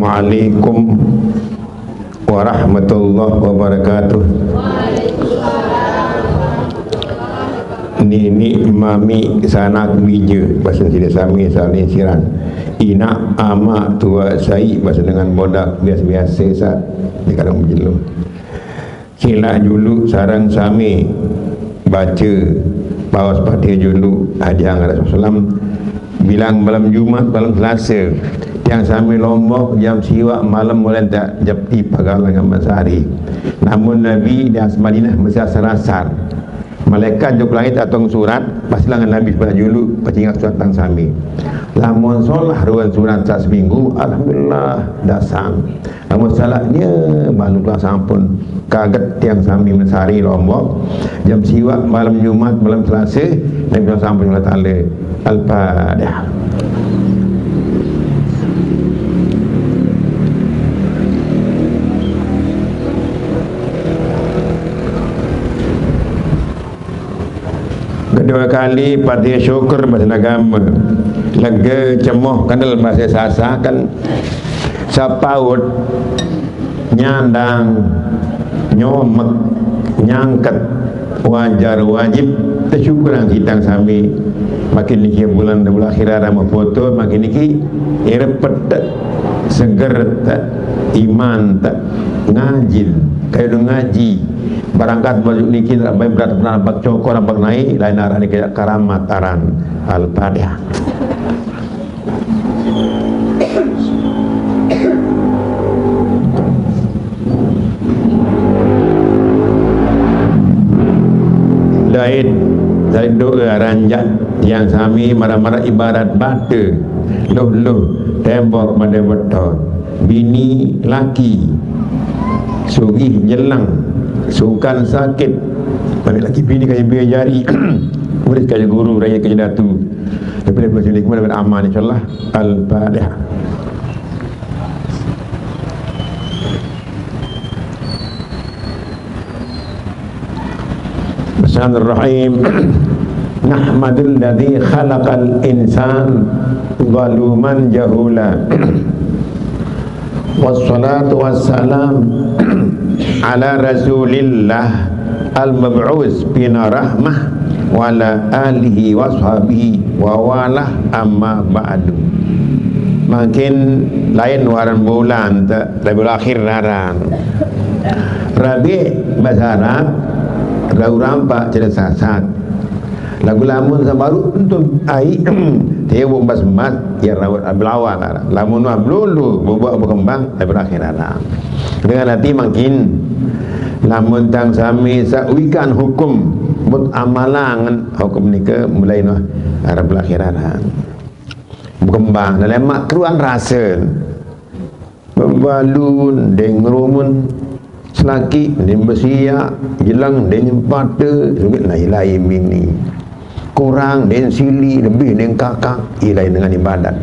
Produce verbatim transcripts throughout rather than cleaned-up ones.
Assalamualaikum warahmatullahi wabarakatuh. Nini, mami, sanak, bija, basa sida sami saling siran. Ina, ama, tua, sai, basa dengan bodak biasa-biasa sa di kadang bejenuh. Sila julu sareng sami baca paos Fatihah julu, hadiah Rasulullah bilang malam Jumat, malam Selasa. Tiang sami Lombok jam siwak malam mulai tak jepi pagalan dengan Mesari. Namun Nabi di Madinah mesti asar-asar. Malaikat jok langit atong surat, pasti langan Nabi sebelah julu, pacingak surat tang sami. Lamun solah ruan surat sa seminggu, alhamdulillah, dasang. Lamun salahnya, balu sampun kaget tiang sami Mesari Lombok. Jam siwak malam Jumat, malam Selasa, Nabi sampun Allah Ta'ala. Al-Fatihah. Kedua kali, Fatihah syukur bahasa agama. Lega, cemoh, kendel bahasa Sasak kan. Sapaut, nyandang, nyomek, nyangket, wajar, wajib, tersyukur yang kita sami. Makin niki bulan, bulan akhir ada mau foto, makin niki irepet, seger, iman, ngajin, kayak udah ngaji. Barangkat baju niki, ramai berat, berat, nampak cokor, nampak naik, lain arah niki karamat aran. Al-Fatihah. Dait, dait doa ranjak yang sami marah-marah ibarat bata, luh-luh tembok pada beton. Bini laki sugih jelang, sukan sakit. Balik lagi bini kayu biaya jari. Murid kayu guru, raya kayu datu. Tapi dia boleh sendiri, kemudian aman, insyaAllah. Al-Fatihah. Bismillahirrahmanirrahim. Nahmadul ladzi khalaqal insan zaluman jahula. Wassalatu wassalam ala Rasulillah al-mab'us bina rahmah wa ala alihi wa sahbihi wa walah, amma ba'du. Makin lain waran bulan, tak Rabiul Akhir ngaran. Rabi' bahasa Arab, rau rampak cerita Sasak. Lagu lamun sabaru untuk ai, teu bas mat, ya rawat ablawa ngaran. Lamun mah belulu, bubuk berkembang, Rabiul Akhir ngaran. Dengan hati makin, lamun tang sami sawikan hukum, mut amalangan hukum nika mulai noh Rabiul Akhir ngaran. Berkembang, dan lemak keruan rasa. Bebalun, deng rumun, selaki, deng besiak, jelang, deng nyempata, sugit, nah, ilai bini. Kurang, deng sili, lebih, deng kakak, ilai dengan ibadat.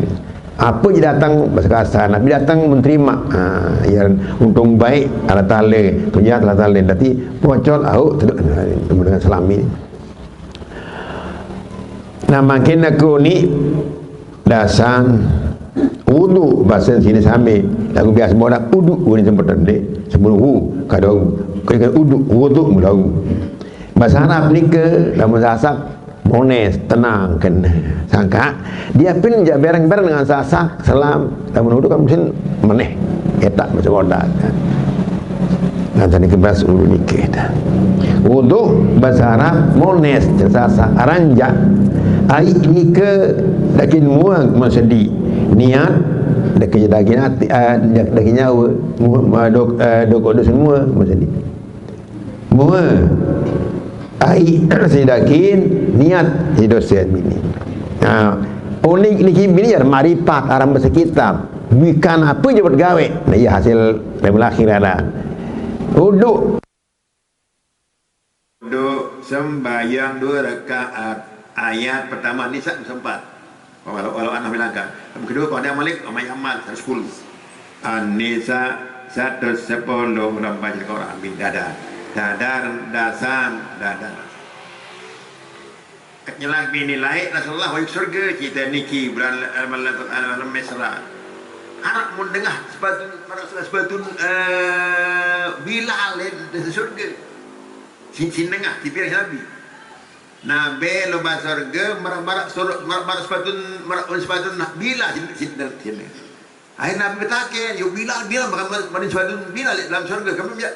Apa je datang, bahasa kasar, Nabi datang menerima. Ha, ya, untung baik, Allah Ta'ala, tu jahat, Allah Ta'ala. Tapi, pocol, au, tu, temu dengan selami. Nah, makin aku ni, dasan, wudu, bahasa sini sami. Lagu biasa borak, udu, guna sempat dek. Sebelum hu, kadang, kadang udu, wudu, mulau. Bahasa Arab ni ke, lamun Sasak, mones, tenang, kan. Sangka, dia pun ja bereng-bereng dengan Sasak, selam, lamun wudu kan mungkin meneh, etak, macam bodak. Nah, tadi ke bahasa wudu nike dah. Wudu, bahasa Arab, mones, Sasak, aranjak. Ai nike, dakin mua, maksudi. Niat, dakin, dakin hati, ah, dakin nyawa, mua, dok, ah, dok, dok semua, maksudi. Mua. Ai, sidakin, niat, sidosen bini. Nah, unik niki bini ya maripat, arang bahasa kitab. Bukan apa je buat gawe. Nah, iya hasil Rabiul Akhir ada. Uduk. Uduk sembahyang dua rakaat. Ayat pertama ni sa-, sempat. Walau, walau anak bilangkan. Yang kedua, kalau dia malik, ramai amal, seratus sepuluh. An-Nisa, seratus sepuluh, orang baca Quran, bin dadar. Dadar, dasan, dadar. Nyelang bini lain, Rasulullah, wajib surga, cerita niki, bulan, bulan, bulan Mesra. Araq mun dengah sepatun, maraq sepatun, eh, Bilal leq syurge. Sin, sin dengah, tipir Nabi. Nabi lalo base sorge, maraq, maraq sur-, maraq, maraq sepatun, maraq sepatun Bilal sin, sin, sin. Ahir Nabi betake, "Yo Bilal, Bilal, maraq, maraq sepatun Bilal leq dalem sorge, kembeq?"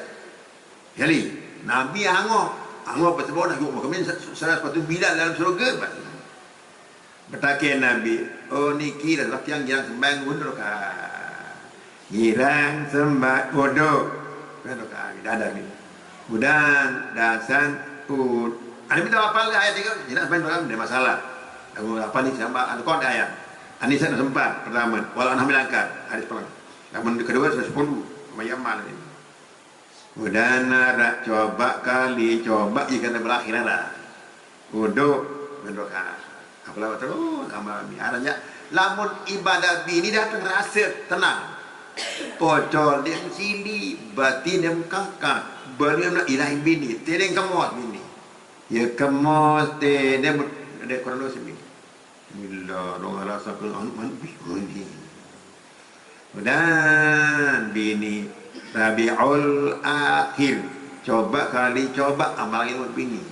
Jari, Nabi angok, angok beteboleh, "Yo, maraq kemin se-, se-, sepatun Bilal dalem sorge?" Betake Nabi, "Oh, niki dah tiang girang sembahyang uduk, Kak. Girang sembahyang uduk." Kan, Kak, dah, dah ni. Udan, dasan, ud. Ane minta hafal ayat tiga, tidak sembahyang dalam, tidak masalah. Kamu hafal ni sama, anu kon ayat. Ane saya sempat, pertama, walau enam melangkah, hadis perang. Namun kedua, saya sepuluh, sama Yaman ni. Udah narak coba kali, coba jika anda berakhir dah. Uduk, uduk, ah. Apalah terus sama ni. Aranya, lamun ibadah bini dateng rase tenang. Pocol dem sili, batin dem kakak, baru dem ilahin bini, tedeng kemos bini. Ya kemos, tedeng dek krono sini. Bismillah, dong alasan ke anu, anu, bini. Udah, bini Rabiul Akhir. Coba kali coba amal ilmu bini.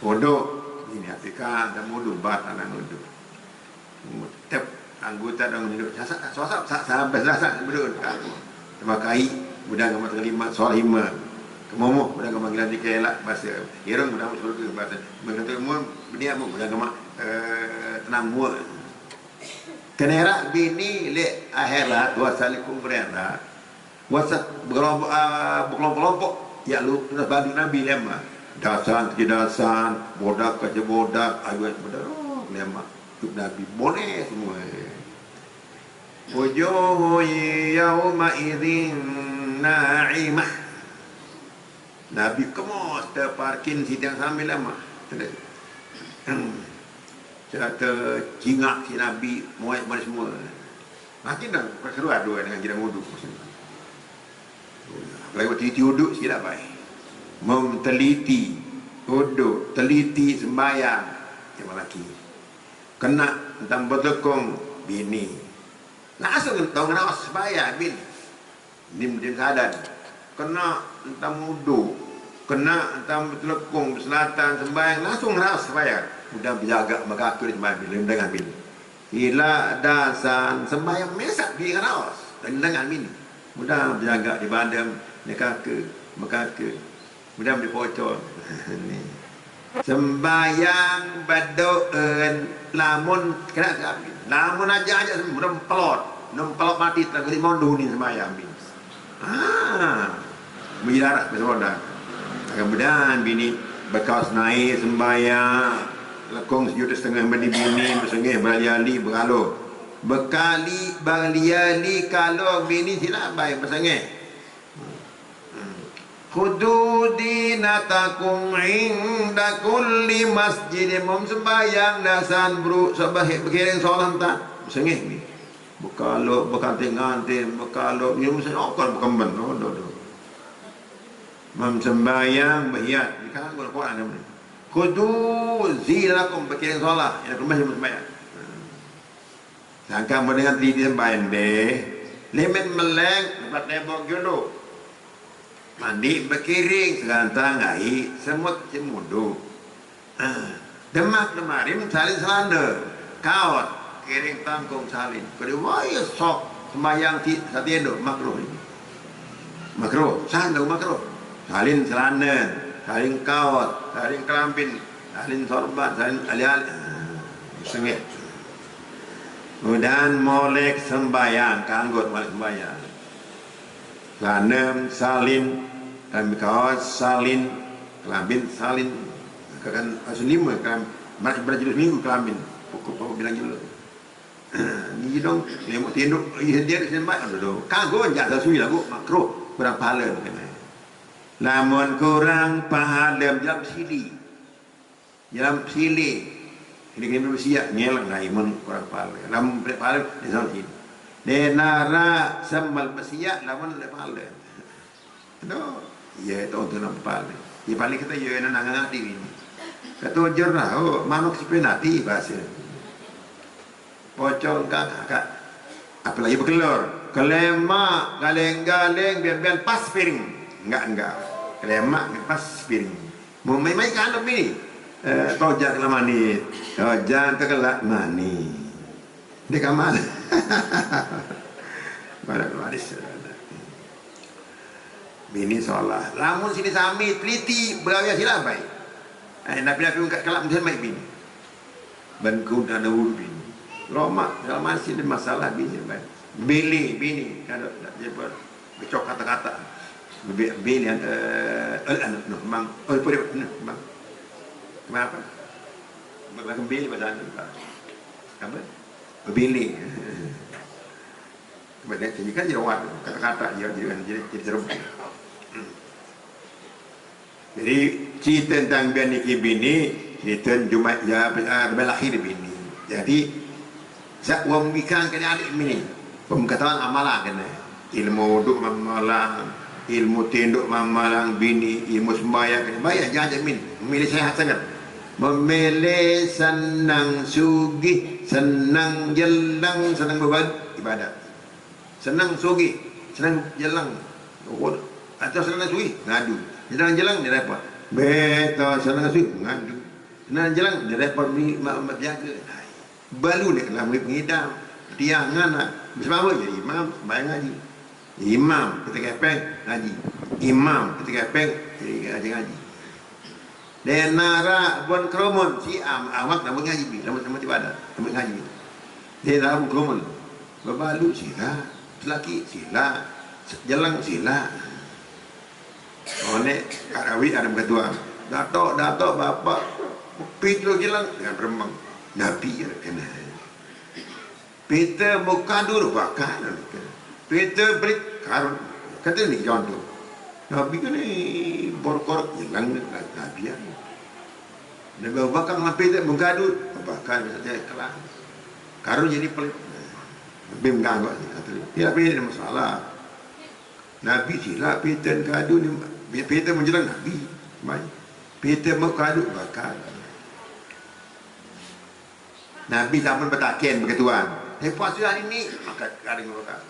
Uduk, bini Atika, ada uduk, batal uduk. Tep anggota dong uduk. Sasa, sasa, sa-, sampai sasa, uduk. Sama kai, udah gamaq terima, soal hima. Kemomoh, udah gamaq panggilan di kelak, bahasa. Irung, udah masuk surga, bahasa. Mengenai ilmu, bini amu, udah gamaq, eh, tenang mua. Keneraq bini leq akhirat, wasalikum bereraq. Wasat bekelompok, ah, bekelompok-kelompok. Ya lu, tunas badu Nabi lemaq. Dasan ke dasan, bodak ke bodak, ayu bodak, oh, lemaq. Juk Nabi boleh semua. Wujuhu yawma idzin na'imah. Nabi kemos teparkin sidang sambil lemaq. Serata cingak si Nabi, muai mari semua. Makin dah keseruan dua dengan girang uduk. Apalagi waktu itu uduk, silap baik. Mem teliti uduk, teliti sembahyang. Yang lelaki. Kena entang betekong bini. Langsung entang ngeraos sembahyang bini. Nim, nim sadan. Kena entang uduk, kena entang betelekung, beselatan, sembahyang, langsung ngeraos sembahyang. Mudah bejaga mekake sembahyang bini, dengan bini. Sila dasan sembahyang mesaq bini ngeraos, dengan bini. Mudah bejaga di badem, nekake, mekake. Mudah dipocol. Ni. Sembahyang bedoen lamun kena, lamun aja-aja mudah pelot, nem pelot mati tak geli mondu ni sembahyang bini. Ah, menjadi darah bersemoda. Kemudian bini bekas naik sembahyang, lekong sejuta setengah meni bini, bersengih, berali-ali, beralo. Bekali, berali-ali, kalau bini silap baik bersengih. Khudu zinatakum inda kulli masjid. Mem sembahyang dasan beru sebah bekiring solat tak. Bersengih ni. Bekalok, bekanting-kanting, bekalok. Ni mesti okor bekemben. Oh, do, do. Mem sembahyang berhiat. Ni kan Quran ni. Khudu zinatakum bekiring solat. Yang rumah sembahyang. Sangka mau dengan tidi sembahyang deh. Lemen meleng, lebat lebok julu. Mandi bekiring, segantang ai, semut semudu. Ah, demak demarim salin selanda. Kaos, kiring tangkung salin. Kedi waya sok sembahyang ti satindo makruh ni. Makruh, sandu makruh. Salin selanda, salin kaos, salin kelambin, salin sorban, salin ali-ali. Ah, sengit. Mudahan molek sembahyang, kanggo molek sembahyang. Selanda salin, kelambin kaos salin, kelambin salin. Kan asun lima, kan, ibarat julu seminggu kelambin. Pokok-pokok bilang julu. Ni dong, lemok tinduk, iya dia sembah, aduh, aduh. Kanggo jasa sui lagu makruh, kurang pahala kena. Lamun kurang pahala, jalan sili. Jalan sili. Ini kena bersiap, ngelak lah, imun kurang pahala. Lamun pahala, dia sama sini. Dia nara sembal bersiap, lamun ada pahala. Aduh, iya, itu untuk nampak ni. Ya, paling kita, ya, nak ngadi ni. Kata ujar lah, oh, manuk sepenati, bahasa. Pocong kakak. Apalagi bekelor. Kelemak, galeng-galeng, bian-bian pas piring. Enggak, enggak. Kelemak, pas piring. Mau main-main ke anup ni. Eh, tojan kelak mani. Tojan tekelak mani. Dia kamal. Barat waris. Bini solah. Lamun sini sami teliti, begawe sila baik. Eh, napi-napi ungkat kelak mesti baik bini. Ban ku dana ulu bini. Lomak, dalam masih ada masalah bini, baik. Bini, bini. Kada, kada, dia ber-, becok kata-kata. Be-, bini, eh, eh, anu, noh, mang. Oh, puri, noh, mang. Kenapa? Makan bini bahasa anu, Pak. Apa? Bini. Kemudian jadi kan jerawat, kata-kata dia jadi, jadi, jadi serem. Jadi, cerita tentang bian niki bini, cerita Jumat ya, ah, Jumat lahir bini. Jadi, sak wong mikang kena adik bini. Pengetahuan amalan kena. Ilmu uduk mamalang, ilmu tinduk mamalang bini, ilmu sembahyang kena. Bayar jajan min. Memilih sehat sangat. Memilih senang sugih, senang jelang, senang beban ibadat. Senang sugih, senang jelang. Oh, atau senang sugih, ngadu. Senang jelang, dia repot. Betul, senang sugih, ngadu. Senang jelang, dia repot, mi-, ma-, ma-, jaga. Hai. Balu ni kena murid pengidam. Tiang ngana. Bersama jadi imam, sembahyang ngaji. Imam, kita kepeng, ngaji. Imam, kita kepeng, jadi ngaji, ngaji. Denara bon kerumun, si am-, amat nama ngaji bi, nama, nama ibadat, nama ngaji bi. Denara bon kerumun. Bebalu sila, selaki sila, se-, jelang sila. Onek Karawi ada ketua. Datuk, datuk, bapak, pitu jelang dengan remang. Nabi ya kena. Peter mukadu bakal. Peter berit karun. Kata ni contoh. Nabi kan ni borkor hilang Nabi ya. Nabi Abu Bakar dengan Peter mukadu bakal misalnya kelang. Karun jadi pelit. Nabi mengganggu. Tidak ada masalah. Nabi sila Peter kadu ni. Peter menjelang Nabi. Mai. Peter mukadu bakal. Nabi zaman betaken beketuan. Hai puasa hari ni, angkat karing bakal.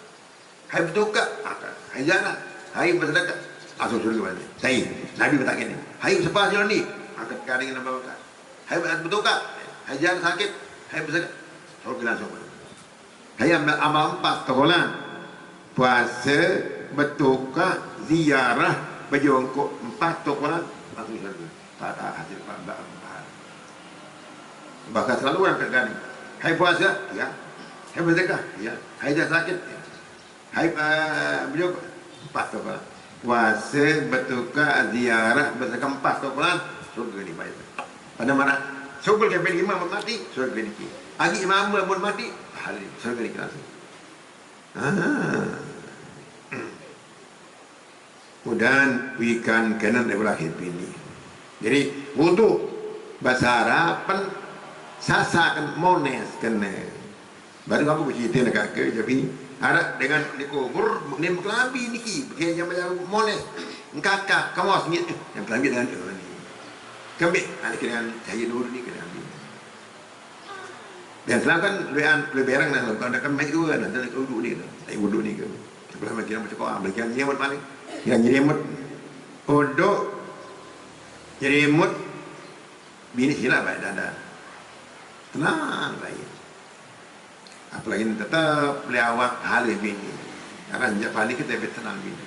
Hai bertukar, angkat. Hai jalan, hai bersedekah, langsung surga balik. Saya, Nabi betaken ni. Hai sepas hari ni, angkat karing nambah bakal. Hai bertukar, hai jalan sakit, hai bersedekah, surga langsung balik. Hai amal, amal empat tokolan. Puasa, bertukar, ziarah, berjongkok, empat tokolan, langsung surga. Tak ada hasil empat, empat, empat. Bahkan selalu orang kat gani. Hai puasa, ya. Hai bersedekah, ya. Hai dah sakit, ya. Hai, eh, beliau empat tu, Pak. Puasa, bertukar, ziarah, bersedekah, empat tu, Pak. Surga ni, Pak. Pada mana? Surga ke lima mati, surga ni. Agi imam mun mati, ahli surga ni langsung. Ah. Mudahan wikan kenen Ibrahim ini. Jadi, wudu bahasa Arab pen sasaken mones kene. Baru aku bercerita nak ke, jadi, ada dengan ni kubur, ni kelambi niki, pakai zaman mones. Engkaka, kemos ni, eh, yang kelambi dengan, eh, ni. Kembik, ada kena cahaya nur ni, kena ambil. Dan sedangkan lebihan, lebih berang dah, kalau dah kan mai dua, dah, dah wudu ni, dah. Tak wudu ni ke. Kalau makin macam kau, ah, makin nyemut paling. Yang nyemut. Odok, nyemut, bini silap baik dah, dah. Tenang baik. Apalagi ni tetap beli awak halih bini. Karena sejak paling kita lebih tenang bini.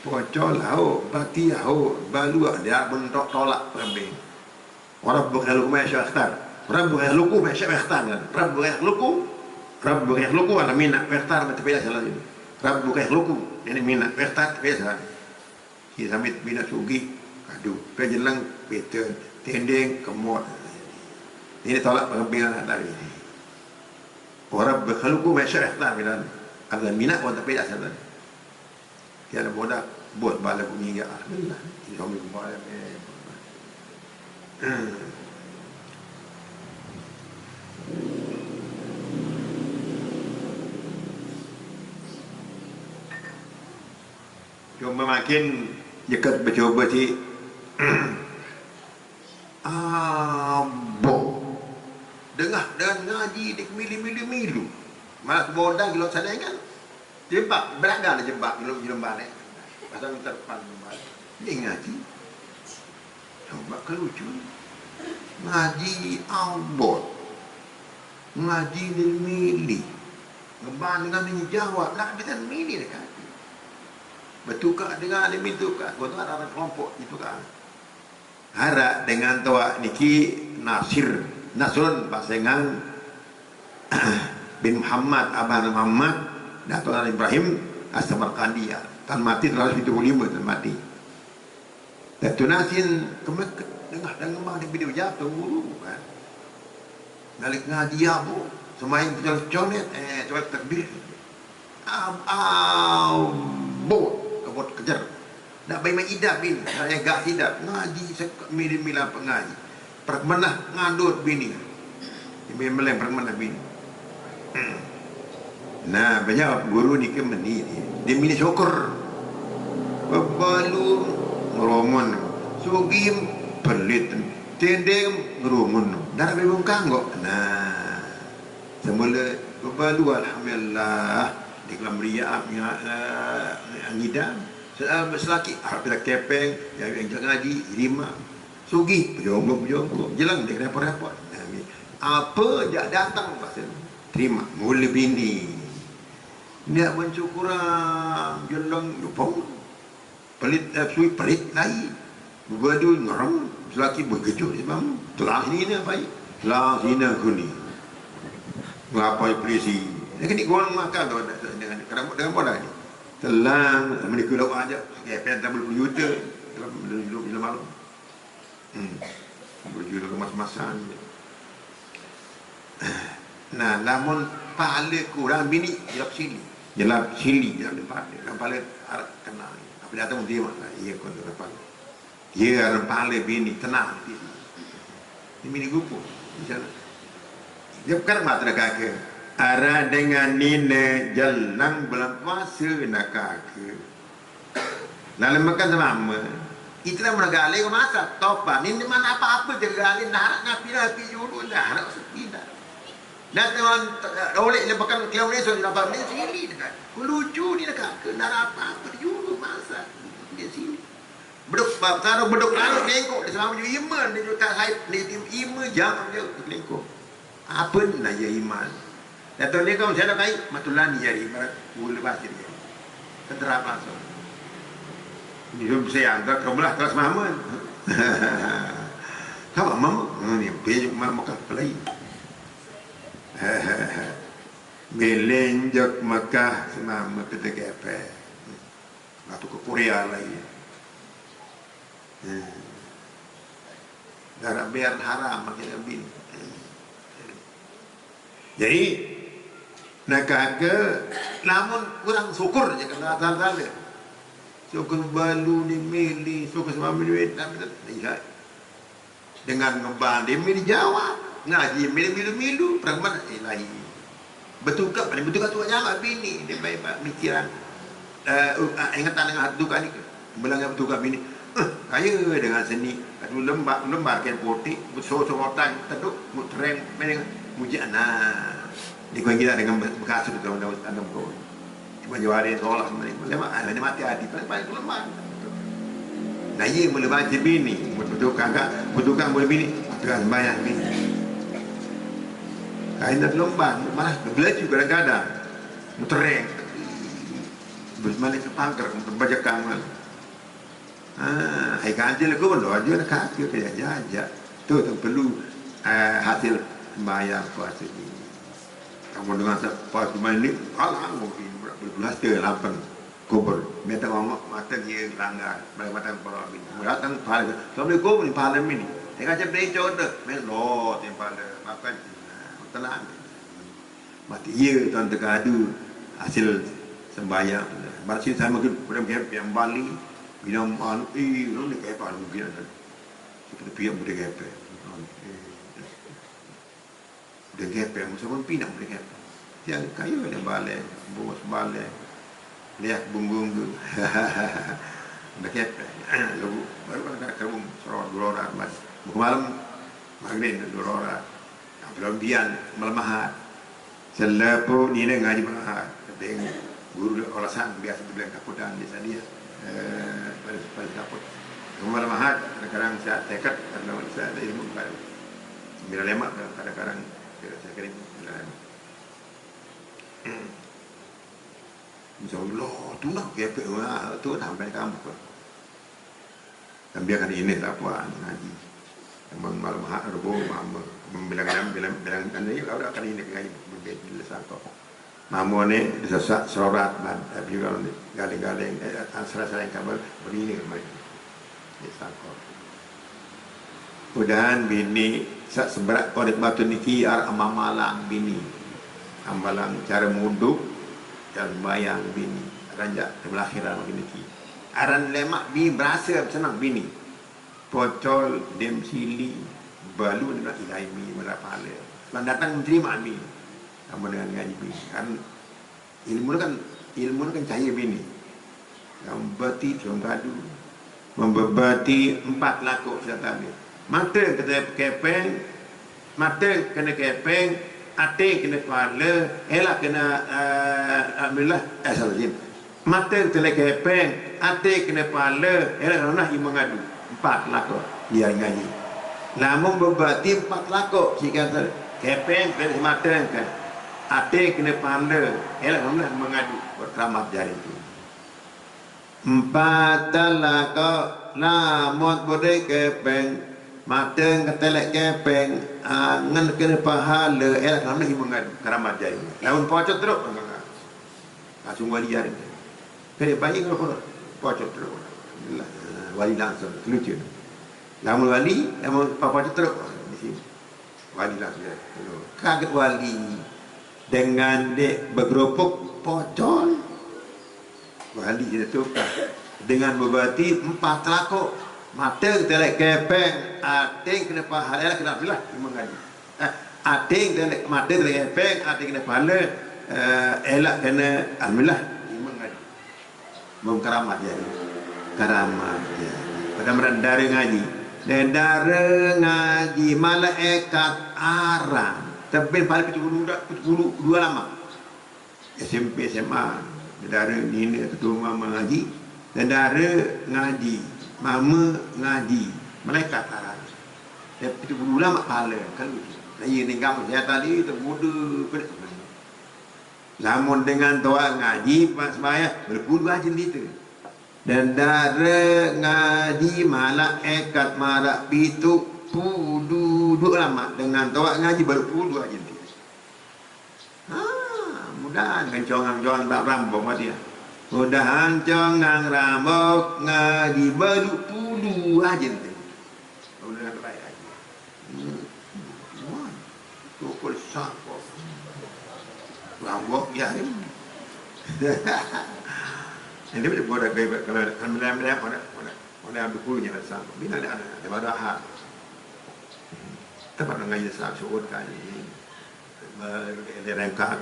Pocol hau, bati hau, baluak dia bentuk tolak perembing. Wa rabbuka yakhluqu ma yasha wa yakhtar. Rabbuka yakhluqu ma yasha wa yakhtar, kan? Rabbuka yakhluqu, rabbuka yakhluqu ala mina wa yakhtar, mata pila salah ini. Rabbuka yakhluqu, ini mina, wa yakhtar, pila salah. Si samit mina sugi, aduh, pe jelang, bete, tendeng, kemot. Ini tolak pengambilan dari ini. Wa rabbuka yakhluqu ma yasha wa yakhtar, bilang. Ala mina, wa mata pila salah. Tiada bodak, bos bala bunyi ya. Alhamdulillah. Ini kami kembali. Cuma makin dekat bercoba si Ambo. Dengah dengan ngaji dik milu-milu-milu. Malah kebodan gilo sana kan. Jebak, beraga na jebak gilo gilo balik. Pasang terpan balik. Dia ngaji. Coba kelucu. Ngaji abot. Ngaji dia milih. Ngeban dengan dia jawab. Nak dia milih dia kan. Bertukar dengan dia minta tukar. Kau tu ada kelompok itu kan. Hara dengan tuak niki Nasir, Nasrun pasengan bin Muhammad, Abah Muhammad, Datuk Ibrahim As-Samarkandi, ya. Tan mati seratus tujuh puluh lima, tan mati. Datuk Nasir, kemekek dengah dan ngemah di video jatuh guru, kan. Balik ngaji abu, semain pejalan conet, eh, coba takbir. Am-, ambot, ambot kejar. Nak bai mai idap bini, nak ega idap. Ngaji sek-, mili-mila pengaji. Perkemenah ngandut bini. Mili meleng perkemenah bini. Hmm. Nah, banyak guru ni ke meni ni. Dia mini syukur. Bebalu ngerumun. Sugim pelit. Tendeng ngerumun. Darah bebung kanggok. Nah. Semula bebalu, alhamdulillah, di kelam meriah, eh, ngidam. Se-, eh, selaki, ah, bila kepeng, yang, yang ngaji, terima. Sugih, pejongkok, pejongkok. Jelang dia repot-repot. Nah, ni. Apa jak datang, pasal terima. Mula bini. Niat mensyukuran, jelang, lupa. Pelit, eh, sui pelit lai. Berdua ngerem, selaki berkejut di bawah. Telah sini ni apa? Telah sini aku ni. Ngapai polisi? Dia kena gua makan tu dengan, dengan, dengan bola ni. Telah, mereka lawan aja. Kayak pentas berpuluh juta. Dalam, dalam, dalam malam. Hmm. Baju dia kemas-masan. Nah, lamun pahala kurang bini, jelap sili. Jelap sili, jelap depan. Dalam pahala harap kenal. Apa datang dia mak, iya kon dalam pahala. Iya, dalam pahala bini, tenang. Ini bini gupu. Insya Allah. Dia bukan mata nak kaka. Arah dengan nina jalan bulan puasa nak kaka. Lalu makan sama ama. Itulah mula gali ke masa. Topan. Ini mana apa-apa je gali. Nak harap ngapi lah. Api julu lah. Harap sepi lah. Dan teman oleh lepakan keliau ni. So, dapat ni sini dekat. Lucu ni dekat. Kena apa-apa julu masa. Dia sini. Beduk, taruh beduk lalu bengkok. Dia sama je iman. Dia juga sahib. Dia iman jam je. Bengkok. Apa ni lah ya iman? Dato' ni kau saya nak kai, matulan ni jari, ibarat gula pasir jari. Ketera pasir. Ni pun saya antar kau belah kelas mahaman. Kau mama, ni pun Mekah pelai. Milinjak Mekah semama kita kepek. Waktu ke Korea lagi. Hmm. Darah biar haram makin lebih. Jadi, nak kata, namun kurang syukur je kata asal-asal dia. Syukur balu ni milih, syukur semua duit, tapi tak lihat. Dengan ngebanding, milih jawab. Ngaji, milih milu-milu, perang mana? Ilahi. Bertukar, paling bertukar tu jawab bini, dia baik mikiran. Eh, uh, ah, ingatan dengan satu tukar ni. Belanga bertukar bini. Eh, kaya dengan seni. Satu lembar, lembar kain putih, bersosorotan, teduk, mutereng, meneng, mujana. Ni kau gila dengan be-, bekasut dalam, dalam, dalam kau. Cuma jawari solah sebenarnya. Lemak, ah, ini mati hati. Paling, paling lembar. Nah, iya mula baca bini. Bertukar, bertukar mula bini. Tukar sembahyang bini. Kain dah lembar. Malah, belaju kadang-kadang. Mutereng. Bagaimana ke pangkar, bajakan mana. Ah, hai ganjil aku pun doa juga nak kaki ke jajak. Tu tu perlu, eh, hasil sembahyang puasa ni. Kamu dengan puasa main ni, alah, mungkin berapa belas tu lapan kubur. Minta ngomong mata dia langgar, balik mata para bin. Datang pahala. Assalamualaikum ni pahala ni. Tengah jam dia jodoh, main lo tiap pahala. Makan, tenang. Mati iya tuan tegadu hasil sembahyang. Baru sini sama ke, pada yang, yang Bali, binang anu, eh, orang ni kayak apa mungkin ada. Seperti pihak muda kayak apa. Muda kayak apa, musa pun pinang muda kayak apa. Yang kayu ada balai, bos balai, lihat bunggung tu. Muda kayak apa. Lagu, baru kan kena kerbung, sorot, dua orang, mas. Bukan malam, maghrib, dua orang. Belum bian, malam mahat. Selepo nine ngaji malam Ahad, kadang guru orang sang biasa tu bilang kaputan di sana. Eh, pada, pada kaput. Malam Ahad, kadang-kadang saya tekad, kadang saya ada ilmu baru. Bila lemak, kadang-kadang saya, saya kering, bila lemak. Insya Allah, tu nak kepek, wah, tu sampai kamu. Sambil kan ini tak puan ngaji. Memang malam hak Rebo mama. Bilang bilang bilang bilang anu ni kalau akan ini ngaji berbeda lesan kok. Mama ni disesak serorat ban tapi kalau ni galing-galing eh, serasa yang kabar berdiri kembali. Lesan kok. Udahan bini sak seberak korek batu niki ar amamalang bini. Ambalang cara muduk dan bayang bini. Ranjak kebelakhiran bagi niki. Aran lemak bini berasa senang bini. Pocol, dem sili, balu nak ilai mi mula pala. Lan datang menerima mi. Sama dengan ngaji mi. Kan ilmu ni kan, ilmu ni kan cahaya bini. Yang beti, yang gaduh. Membebati empat laku serta ni. Mata kena kepeng, mata kena kepeng, ate kena pala, elak kena, eh, alhamdulillah, eh, salah jin. Mata kena kepeng, ate kena pala, elak kena imang adu. Empat laku dia ngaji. Lamun bebati empat laku, si kata kepeng kena mata ke. Ate kena pala, elak kena mengadu. Buat keramat jari tu. Empat laku, lamun bodai kepeng, mata ketelek kepeng, angen kena pahala, elak kena imang adu. Keramat jari. Lamun pocot teruk, langsung wali jari. Kaya bayi kalau pun pocot teruk. Alhamdulillah. Ha, wali langsung. Lucu. Lamun wali, lamun pocot teruk. Di sini. Wali langsung. Kaget wali. Dengan dek bergerupuk pocot. Wali kita tu. Dengan berbati empat telakuk. Mata telek kepeng. Ating kena pahala. Kena alhamdulillah. Memang wali. Eh, ating kena mata kena kepeng, ating kena pala, eh, elak kena alhamdulillah. Memang ngaji. Memang keramat dia. Keramat dia. Pada meran dara ngaji. Dan dara ngaji malaikat aran. Tebing pahala pitu puluh, pitu puluh dua lama. S M P, S M A, dara nina ketua mama ngaji, dara ngaji, mama ngaji, malaikat aran. Tapi tu ulama pala kan. Saya ni kamu saya tadi tergoda. Lamun dengan tuan ngaji pas sembahyang berpuluh aja gitu. Dan dara ngaji malaikat marak pitu puluh dua lama dengan tuan ngaji berpuluh aja gitu. Ha, mudahan kan congang-congang tak rambok mati ya. Mudahan congang rambok ngaji baru puluh aja nanti. Mudahan terbaik aja. Hmm. Wah, tu pun sangkok. Rambok ya ini. Ini boleh buat gaya kalau kalau melihat-melihat mana mana mana yang berpuluhnya sangkok. Bila ada ada ada baru hal. Tempat ngaji sangkok kan ini. Direngkang.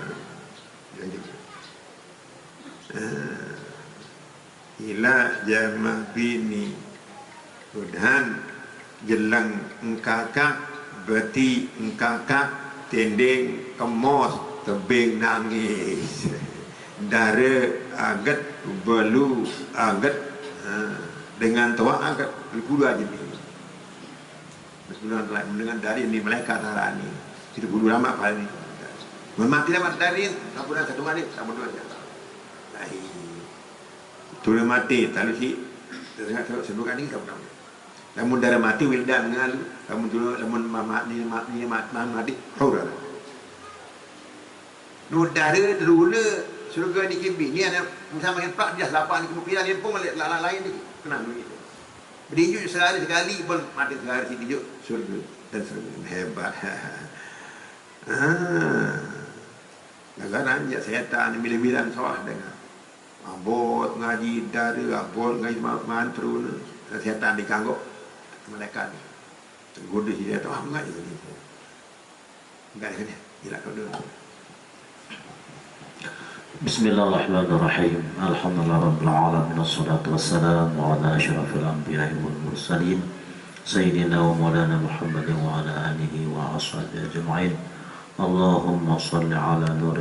Ila jamah bini. Udahan jeleng engkakak, beti engkakak, tending kemos, tebing nangis. Dara aget, belu aget, ha, dengan tuak aget, bulu aja ni. Bismillah, dengan dari ni malaikat arah ni. Kita bulu lama paling ni. Mun mati lama dari, tak pernah satu hari, tak pernah dia. Lain. Turun mati, tak lusi. Tengah sebelum ni tak pernah. Lamun dara mati wildan ngalu, lamun turun lamun mama ni mama ni mama mati, hura. Nu dara terula surga ni kimbi ni anak sama yang pak dia lapan ni kemungkinan dia pun lain ni kena ni. Berinjuk sekali sekali pun mati sekali si tinjuk surga dan surga hebat. Ah. Kadang-kadang ya setan bila-bila salah dengar. Abot ngaji dara, abot ngaji ma- mantra ni. Setan dikanggok malaikat ni. Tergoda si setan, ah, ngaji ni. Enggak ada ni. Gila kau dulu. بسم الله الرحمن الرحيم. الحمد لله رب العالمين، والصلاة والسلام على أشرف الأنبياء والمرسلين، سيدنا ومولانا محمد وعلى آله وأصحابه أجمعين. اللهم صل على نور